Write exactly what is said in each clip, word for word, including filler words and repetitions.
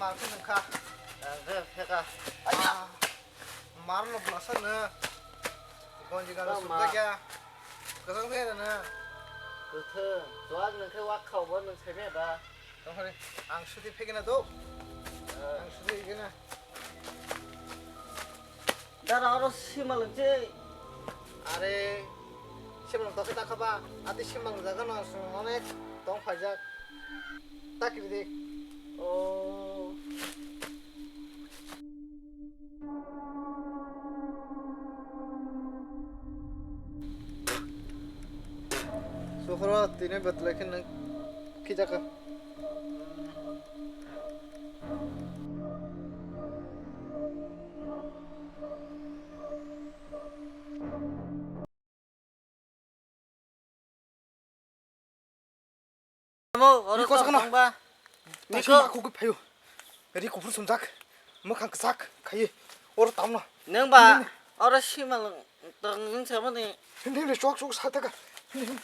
Ang khe nung kha. Ang khe phe kha. Aiya! Ah, mar lo blasa no. Gonji gana Tama. Sukha kya. Kasang khe na. Kuthung. Tuak nung khe wak khao bo nung sai me da. Tong kha re. Ang suti phe kena do. Eh. Ang suti kena. Dara oro simalwng se. Are, simalwng tokhe ta kha ba, ati simalwng jaga no aswk onek tong phaijak. Ta kiri de. O. Sukhro tini betlai khe nang khijakha. Amo, oro Niko sakno. Tongba. Niko. Niko. Aku ke phayo. Ri kuphur sumjak. Mokhang ksak khaye. Oro tamno. Neng ba, oro simalwng tong jing samani. Hindi hindi chok chok sataka. Hindi hindi.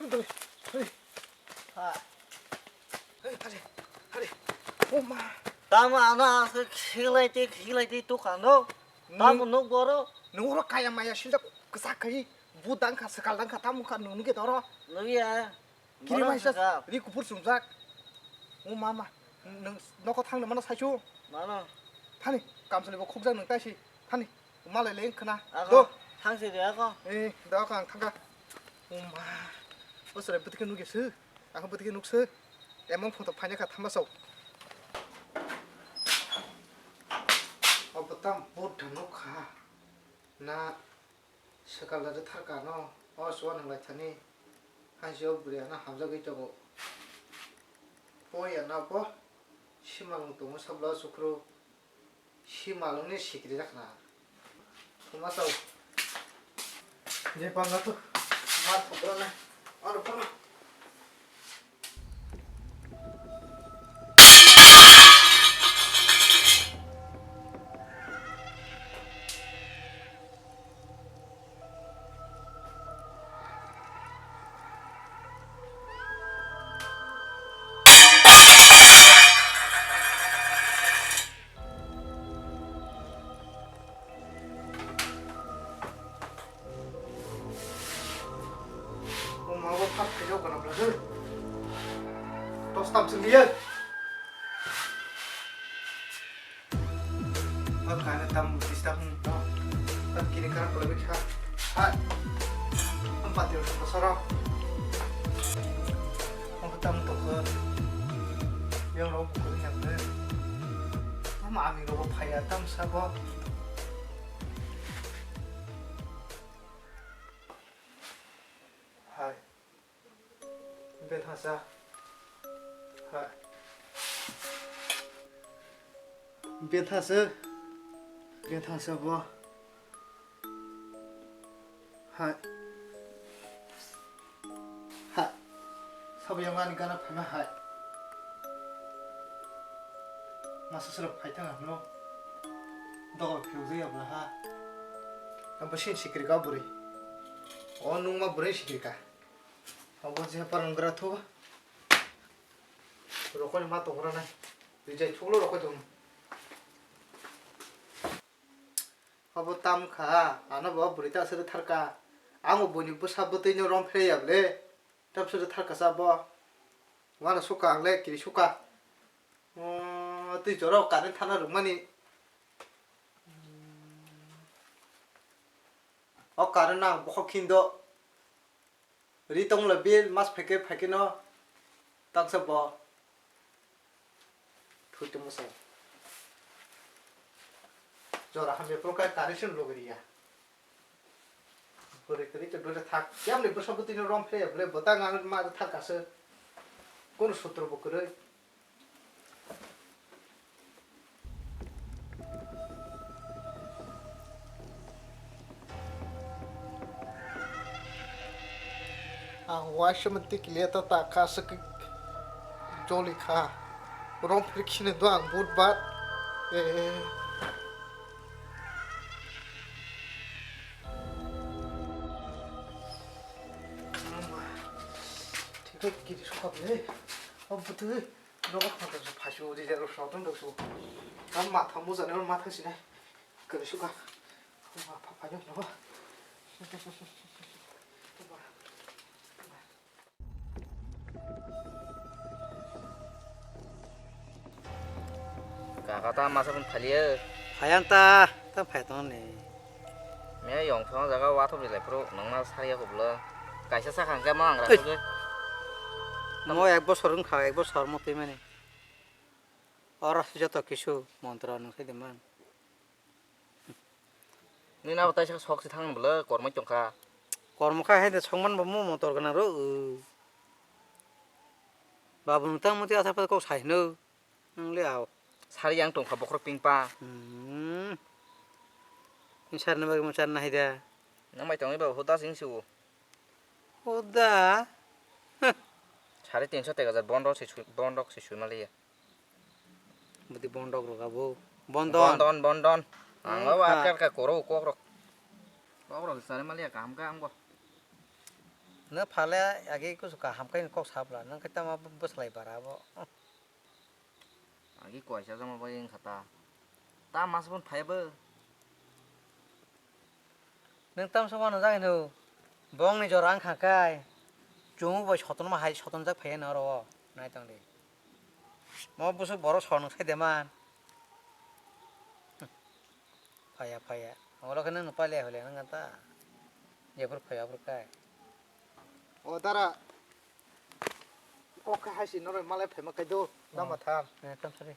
Hindi hindi. Ha. Hey, hare, hare. Oh ma. Tamo ano aswk khilai te, khilai te tukano. Tamo nuk boro. Nung oro kaya maya sinjak ksak khai. Bu dang kha, swkal dang kha, tamo kha nung nuge doro. Nuya. Kiri mai sa, ri kuphur sumjak. Oh ma ma. Nung noko thang no mano saichu. Mano. Thani, kamsali bo khukjak nung taisi. Thani. Malai le khna. Ako, do. Thang se de ako. Eh, do ako ang thangka. Uma. O sore bwtike nukya se. Ako bwtike nuk se. Emang photo phaina kha thama sau. O bwtam bot nuk kha. Na swkal da thar ka no. O suan nang lai thani. Hansi o bwrwi ano hamjagwi tongo. O ya na bo. Simalwng tongo sabla sukhro. Simalwngni sikri jakna. Suma tau. Je panga tu. Ma thokra na. Aro panga. O ma bo phak khaijak kana bwla se. Tos tam sing dia. Ba kane tam disturb no. Ta kiri kara pura bikha. Ha. Am pati ro soro. Am tam to ko. Yang ro ko ni hamne. Am ami ro phaya tam sabo. Hai. Bethasa. Hai. Bethasa. Bethasa bo. Hai. Ha. Sabo yang ani gana phana hai. Masa sura phai thang no. Dogo phiu je abla ha. Ambo sin sikri ka buri. O nung ma buri sikri ka. Abo je parang gra thu. Rokoi ma to gra nai. Bijai thuklo rokoi to. Abo tam kha, ano bo bwrwi ta aswk thar ka. Ang bo buini bwsa bwtwi no rom phere ya bwle. Tam aswk thar ka sa bo. Wano suka ang le kiri suka. O twi jora o current thana rwmani. O current no ang bokhok khindo. Ri tongmwla bill mas phaikhe phaikhe no tangsa bo thwi tongmo se. Jora hamya phuru khe current se logri ya. Bwrwi kwrwi to dole thak. Yamni bwsa bwtwi no rom phe bwle bwtang ang ma thak aswk. Kono sutro bo kwrwi. Ang waisa mati kilia ta ta kha se joli kha. Rom phir khini do ang budbar. Eh. Thik kiri sokap le. Om putui. Nogo phantok se phaisu, rija rok soton rok su. Tam matha muja ne matha sinai. Kari suka. Ma pha pha no. Kaka ta masa pun phalia. Phayang ta, ta phai tong ne. Me yong phang jaga wa thok bilai pro nang na sari ya kubla. Kaisa sa khang ke mang ra Ei. Ke. Mo ek bosor wng kha, ek bosor mo twi mani. Oro joto kisu montra nung sai de man. Nini abo taisa sok se thang bwle kormoi tongkha. Kormo kha hai de songman bo mo motor gana ro. Babu nung tang muti asa pa kok sai no. Nung le ao. Sari yang tongkha bokhorok pingpa. Hmm. Ni sar na bagwi mo sar na hai da. Nang bai tongwi ba hoda sing su. Hoda. Sare tinso tega jar bondok se sui, bondok se sui maliya. Budi bondok rok abo. Bondon. Bondon, bondon. Ang Oh, ba kha. Akkal ka koro kok rok. Kok rok sare maliya kaham ka ang bo. Na phale agi kusu kaham kai kok sabla. Nang kai tama bwslai bara abo. Agi koisa jama bai wng kha ta. Ta mas bon phai bo. Nwng tamsa uanw jak hinwi bongni jora wngkha khe, chumui bai sotonma hai sotonjak phaiya nw oro o, nai tong di. Mo bwswk borok sor nwng sai de man. Phaiya, phaiya. Olo khe nwng nw pailiya hole nang ta. Jephuru phaiya aphuru khai. O dara. Kok khe hai si noroi malai phaima kaido, dama thang. Eh, tam sari.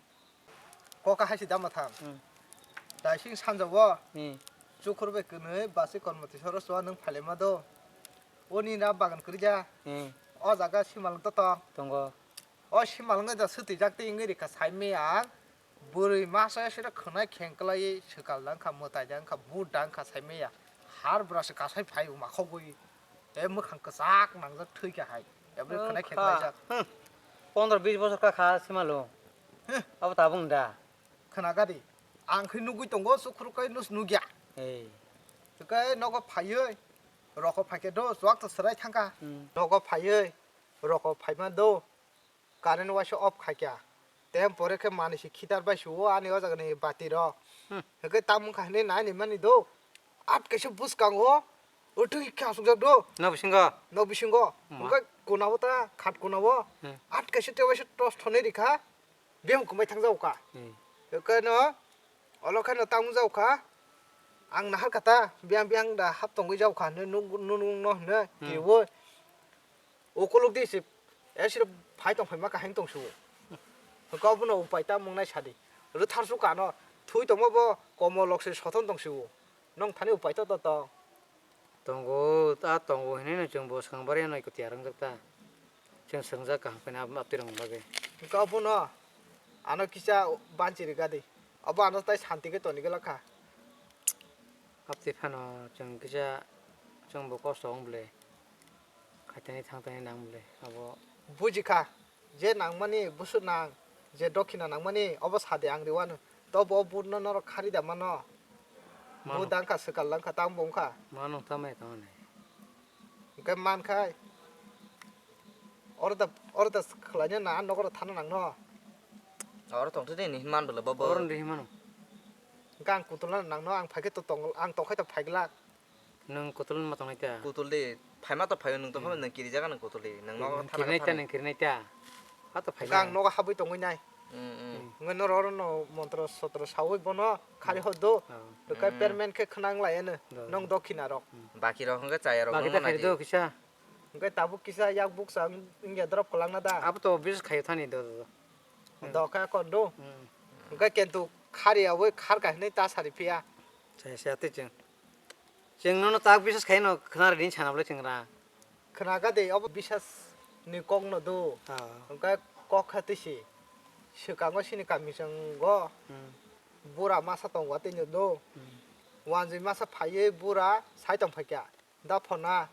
Kok khe hai si dama thang. Hmm. Dai sing sanja o. Hmm. Chukhur bai kwnwi basi kormo twi soro chwa nwng phailai ma do. O ni na bagan kwrwi ja. Hmm. O jaga simalwng to tong. Tongo. O simalwng da swtwi jak twi wngwi rikha sai me ang. Bwrwi masa sero khwnai kheng kwlaiwi swkal da wngkha, mwtai da wngkha, but da wngkha sai maya. Har bwraswk kasai phai wngma khogwi. E mwkhang kwchak nangjak thwi kha hai. Ebri khwnai kheng kwlaijak. Hmm. Pondro bis bosor ka kha simalo. Huh. Abo tabung da. Khwna gadi. Ang khe nugwi tongo, sukhru kai nus nugya. Ei. Tei nogo phaiwi roko phaikhe do, chuak to swrai thangkha. Hmm. Nogo phaiwi roko phaima do. Current waisa off khaikya. Tem pore khe manwi se khitar bai suo ani o jaga ni bati rok. Hmm. Hwnkhe tamung kha hinwi nai ni mani do. At kaisa bwskango. O twi khe asukjak do. Nok bisingo? Nok bisingo. Ma. Hwnkhe kuna o ta khat kuna o. Hmm. At kaisa te waisa torch thonwi rikha. Biyang kumai thang jao ka. Hmm. Hwnkhe no Olo khe no tamo jao kha, ang nahar kha ta, biyang biyang da hap tongwi jao kha hinwi nuk, nuk, nuk no hinwi Hmm. twiwi. Ukuluk di se, e siro phai tong phaima kaham tong suo. Hwnkhe obono upai ta mwngnai sadi. Rwthar su kano, thwi tongma bo komo lok se sothon tong suo. Nong thani upai to to tong. Tongo, ta tongo hinwi no chwng bo swkang bari no iko tiyar wngjak ta. Chwng swngjak kaham khe no abo aptwi rwngmani bagwi. Hwnkhe obono ano kisa banchi rwgadi. Obo ano tai santi khe toni glak kha. Aptwi phano chwng kisa chwng bo kosto wng bwle. Khaitani thangtani nang bwle abo. Buji kha. Je nangmani bwswk nang, je dokhina nangmani, obo sa de ang rwano. To bo butno norok khari da mano. Mano. But da wngkha, swkal da wngkha, tamo bo wngkha. Mano tamo tamo ni. Hwnkhe man khai. Oro da, oro da khlaina na, nogo ro thana nangno. Oro tongtho de ni hinman bwle bobo. Oro ni hinmano. Hwnkhe ang kutulna nangno, ang phaikhe to tong, ang tongkhai to phaiglak. Nwng kutul ma tongnai ta? Kutul di, phaima to phaio, nwng to phano Hmm. nwng kiri jaga nwng kutul di, nwng nogo Nwng thana kirinai ta, thana. Nwng kirinai ta. Ha to phai Hwnkhe ang na. Nogo habwi tongwi nai. Hmm, hmm. Hmm. Hwnkhe norok oro no montro sotro sawi bono khari Hmm. hor do. Oh. Hwnkhe Hmm. permanent khe khwnang lai ano. Do, do. Nong dokhina rok. Hmm. Baki rok hwnkhe chaya rok Baki nang ta mano khai di. Do kisa. Hwnkhe tabuk kisa yak bukcha wng-, wngya drop kwlangna da. Abo to bis khaio thani do, do, do. Hmm. Do khe kon do. Hmm. Hwnkhe kentu khari awi khar kahinwi ta sari phiya. Chaya, chaya twi chwng. Chwng nono tak bisas khai no khna rwdi sana bwle chwng ra. Khna ga de obo bisas ni kok no do. Ah. Hwnkhe kok kha twi si. Swkango sini kami chwng go. Hmm. Bura masa tongo tei no do. Hmm. Wanjwi masa phaiwi bura sai tong phaikha. Da phona.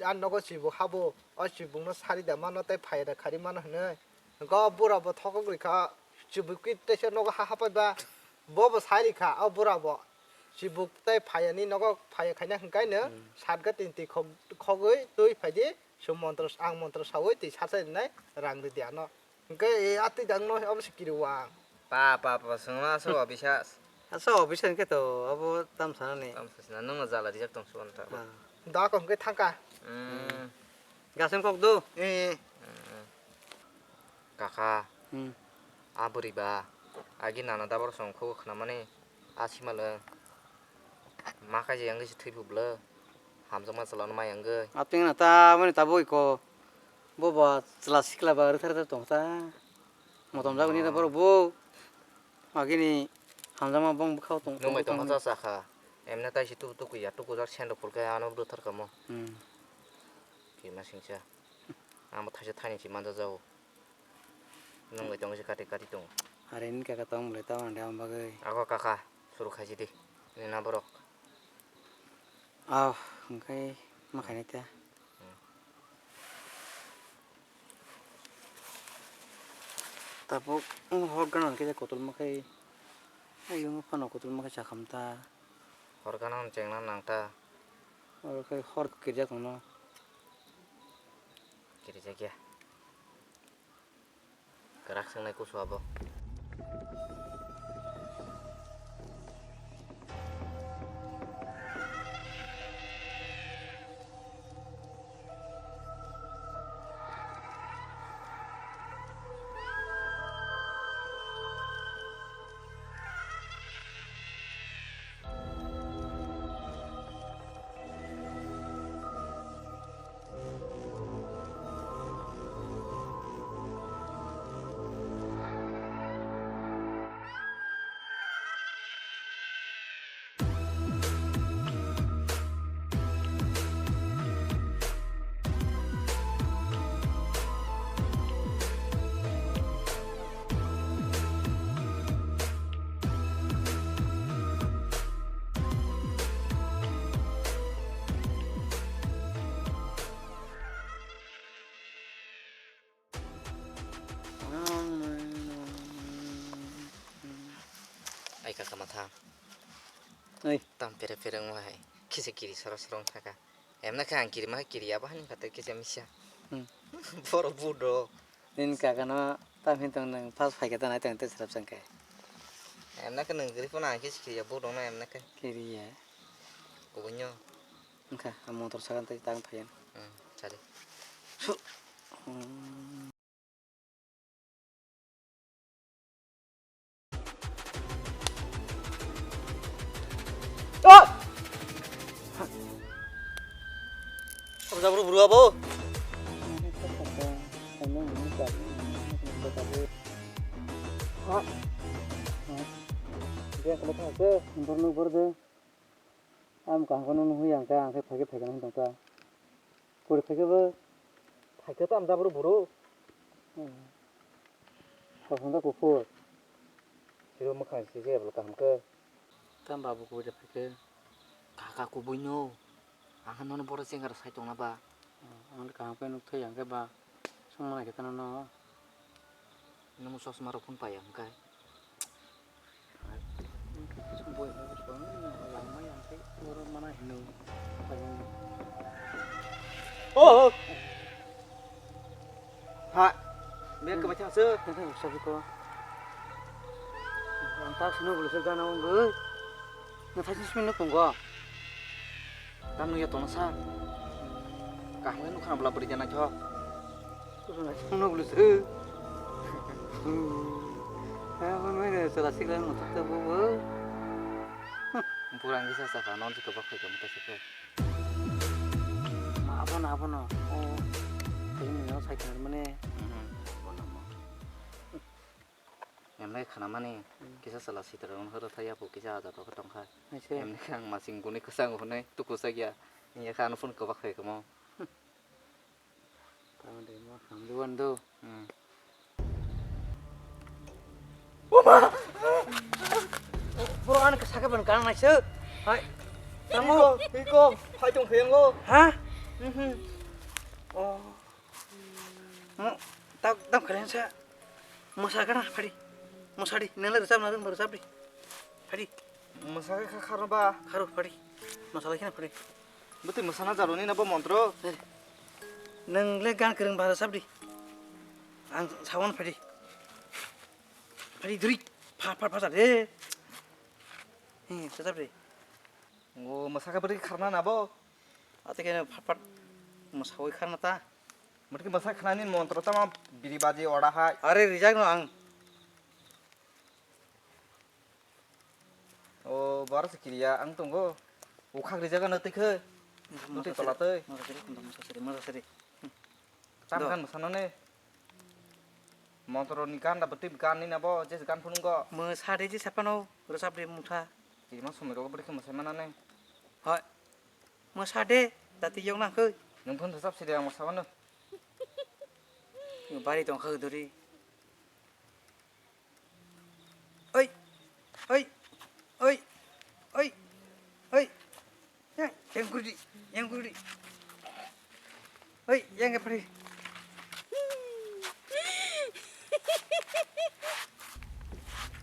Ang nogo chibuk habo. O chibuk no sari da mano tei phai da khari mano hinwi. Go bura bo thokok rikha. Chibuk ki teisa nogo ha hapai ba. Bo bo sai rikha. O bura bo. Chibuk tei phayani nogo phaya khaina hwnkhaino Hmm. satga tin twi khog-, khogwi twi phaidi, sum montro, ang montro sawi twi sarsai rwnai rang rwdi ano. Hwnkhe e atwi dang no omo se kiri wang. Pa, pa, pa, swngma aswk obisas. Aswk obisas hwnkhe to abo tam sanani. Tam sasina, nwngno jala rijak tong suan ta. Ah. Da ko hwnkhe thangka. Hmm. Gasem kok do. Eh. Hmm. Kaka. Hmm. A bwrwi ba. Agi nana da borok song kho khnamani. A simalwng. Ma kaisa yang se thwi phublo. Hamjakma chwla no ma yang gwi. Atwng na ta mani tabuk iko. Bo ba chwla sikla ba rwtha rwtha tong ta. Motom jagoni ta borok bo. Agini hamjakma bong bwkhao tong. Nwng bai tong tong cha cha kha. Emne tai si tuku tuku ya tuku jak sendo phulkhe ano bwtharkha mo. Hmm. Kima singsa. Ang bo thaisa thaini si manja jago. Nwng bai tongo se kati kati tongo. Are ni kaka tong bwle tamo ande ang bagwi. Ako kaka, suru khaisi di. Nina borok. Ah, hwnkhe ma khainai ta. Hmm. Tabuk hor gana hwnkhe kotor ma khai. Ayung phano kotor ma khai sakham ta. Hor gana chengna nang ta. Oro khai hor kirjak no. Kirjak ya. Kwrak swngnai kusu abo. Ai kaka matha. Oi. Tam pere pere wng hai. Kisa kiri soro soro wng thaka. Emna khe ang kiri ma kiri abo hani kata kisa misa. Hmm. Boro budo. Nini kaka no tam hin tong nang pas phai kata nai tong te sarap sangkai. Emna khe nang gri phone ang kisa kiri abo dong na emna khe. Kiri ya. Kubunyo. Wngkha, ang motor sagan tei tang phaiya. Hmm, chadi. Su. Hmm. Oh! Apa jabru buru abo? Ha? Dia kena apa? Buru buru deh. Ang kaham khe nung nugwi ang khe, ang khe phaikhe phaikhe nung tongkha. Pori phaikhe bo. Phaikhe to ang jabro buru. Hmm. Kosom da kuphur. Siro mwkhang sise bwla kaham khe. Tam babu kubui da phaikhe. Kaka kubui no. Ang khe nono boro chengar sai tongna ba. Hmm, ang kaham khe nuk thai ang khe ba. Songma nai khe tano no. Nung chosma rok phun paiya hwnkhe. Boi hai bwskango lama yang khe oro mana hino. Oh, oh. Ha. Bek kemai thang se. Sabi ko. Ang tak sino bulu se gana ongoi. Na thajin simi no tongo. Tam nung ya tong sa. Kaham nung khana bwla bwrwi jana kho. Kusu nai tong nung bwlwi se. Ha, bo nai ne sala sikla nung thok ta bo bo. Bura ngi sa sa kha non si kebak khai kamo ta se khe. Ma abono abono. O. Tei ni no sai khe mane. Mhm. Abono mo. Emlai khanamani, hmm, kisa chwla sitra rok horo thai yapho kisa aja tok tongkha. Aise. Emlai khe ang masing guni kwchang hwnwi tuku chakya. Wngya khe ano phone kwbak khai kamo. Tamo de mo hamdi wando. Hmm. Oma! Boro ano kisa khe ban kana naisuk. Hai. Tamo. Iko, iko, phai tong khayango. Ha? Mhm. Oh. Mo, tak, tak kalian sa. Mosa kana, phadi. Mosa di, nang le rwchap na rwngba rwchap di. Phadi. Mosa khe kha-, kharo ba. Kharo, phadi. Mosa lai khina, phadi. Bwtwi mosa na jalo ni na bo montro. Nang le gan kwrwng ba rwchap di. Ang sawan phadi. Phadi duri. Pha, pha, pha, de. He, tetap de. O, masa ka beri karna na bo? Ate kene pha, pha. Masa oi karna ta. Mutki masa khana ni montro tama biri baji ora hai. Are rijak no ang. O, baro se kiriya, ang tongo. Ukhak rijak ano twi khe. Masa Mutwi siri, tola twi. Masa siri, masa siri, masa siri. Hmm. Tam Do. Khan mosano ne. Montro ni gan da bwtwi gan ni na bo, je gan phunung go. Masa de je sapano, rosap de mutha. Kirima sumiro bwrwi khe mosai mana ne. Hoi. Masa de, dati yok na khoi. Nung phun thasap siri ang mosawano. Bari tong kha duri. Oi, oi, oi, oi, oi. Yang, yang kurdi, yang kurdi. Oi, yang ke pari.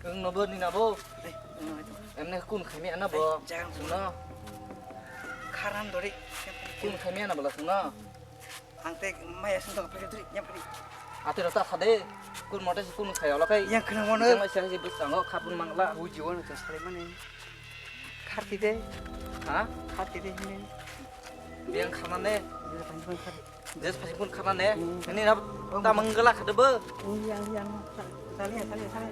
Ang nobo ni nabo. Oi, ang nobo. Emne kun khami ana bo. Oi, jangan. Suno. Kharan dori. Kun khami ana bala suno. Ang tei maya sung tong phai duri, yang phai. Ate rota sade, kun mote si kun saya lo kai. Yang kena mana? Yang masih si bus tango, kapun mangla. Uji wana tong sale mana? Kharti de. Ha? Kharti de ini. Yang kharna ne? Dia panjang kharti. Jes pasi kun kharna ne? Hmm. Ini na Oh, ta manggala khade be. Oh, yang, yang. Sale, sale, sale.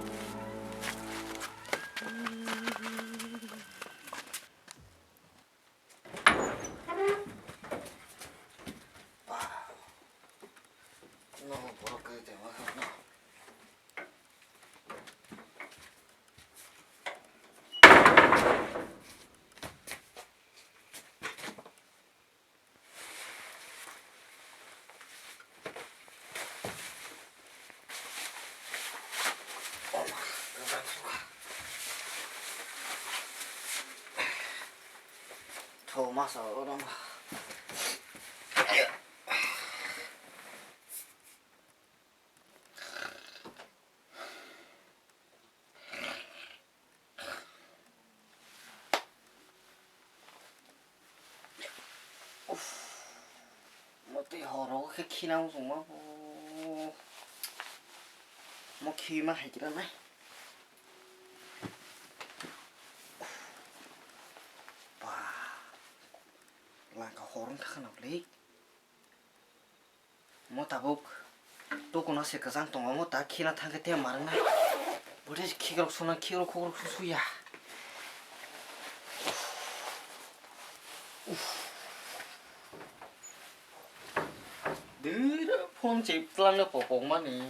Tho masa orang. Uff. Mo tei horo khe khina wngma bo. Mo khima hai kira nai. Ba. Langka horo wngkha khana bwlwi. Mo tabuk tukuna se kwchang tongo, mo ta khina thangkhe te marwknai. Bwdhe khikrok suna, khikrok khukrok su suya. Dira phone chip tlangna popok mani.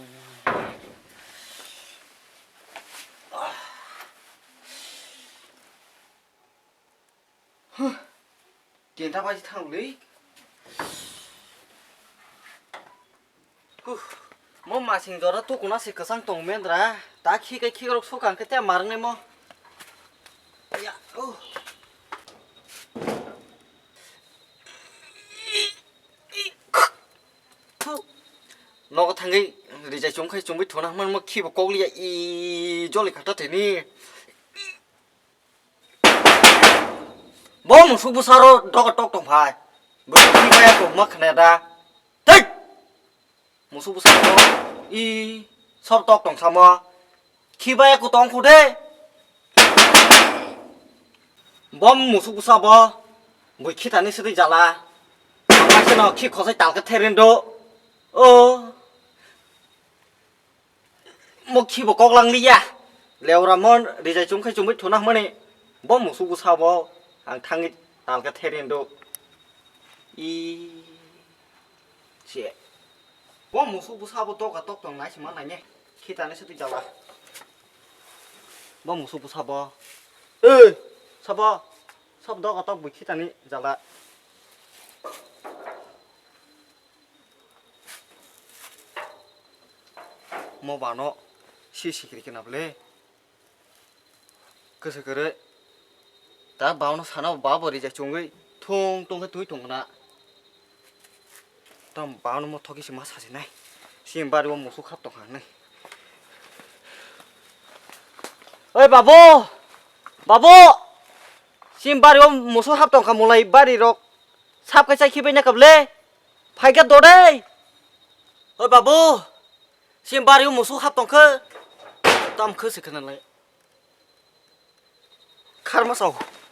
Huh. Tinta baji thang le. Huh. Mo masing jora tukuna se kwchang tong mendra. Ta khi kai khikrok sukang khe te marnai mo. Ya. Oh. Nogo thangwi rijai chumkhai chumwi thuna hwnma mo khibo kokliya i joli khata thini. Bo musuk bwsaro doga tok tong phai. Bo khibai ako ma khna da. Tei! Musuk bwsaro i sor tok tong samo. Khibai ako tong khu de. Bo musuk bwsa bo. Bui khitani sidi jala. Ama kheno khi khosai talka therindo. O. Mo khibo kok lang liya. Leora mon rijai chumkhai chumwi thuna hwnmani. Bo musuk bwsa bo ang thangwi talka therindo. I se. Bo musuk bwsa bo toka tok tong nai sima nai ne. Khitani se twi jala. Bo musuk bwsa bo. Ei, sabo. Sab doga tok bui khitani jala. Mo bano si sikri kena bole. Kese kere. Ta bano sana babo rijak chungwi thung thung khe twi tongna. Tam bano mo thoki se ma sasinai. Sim bari o musuk khap tongkha nai. Oi babu! Babu! Sim bari o musuk hap tongkha mulai bari rok. Sap kai chai khibai na kable. Phaikha dodai. Oi babu! Sini bari o musu hap tongkhe. Tam khe se khna lai. Kharma sao.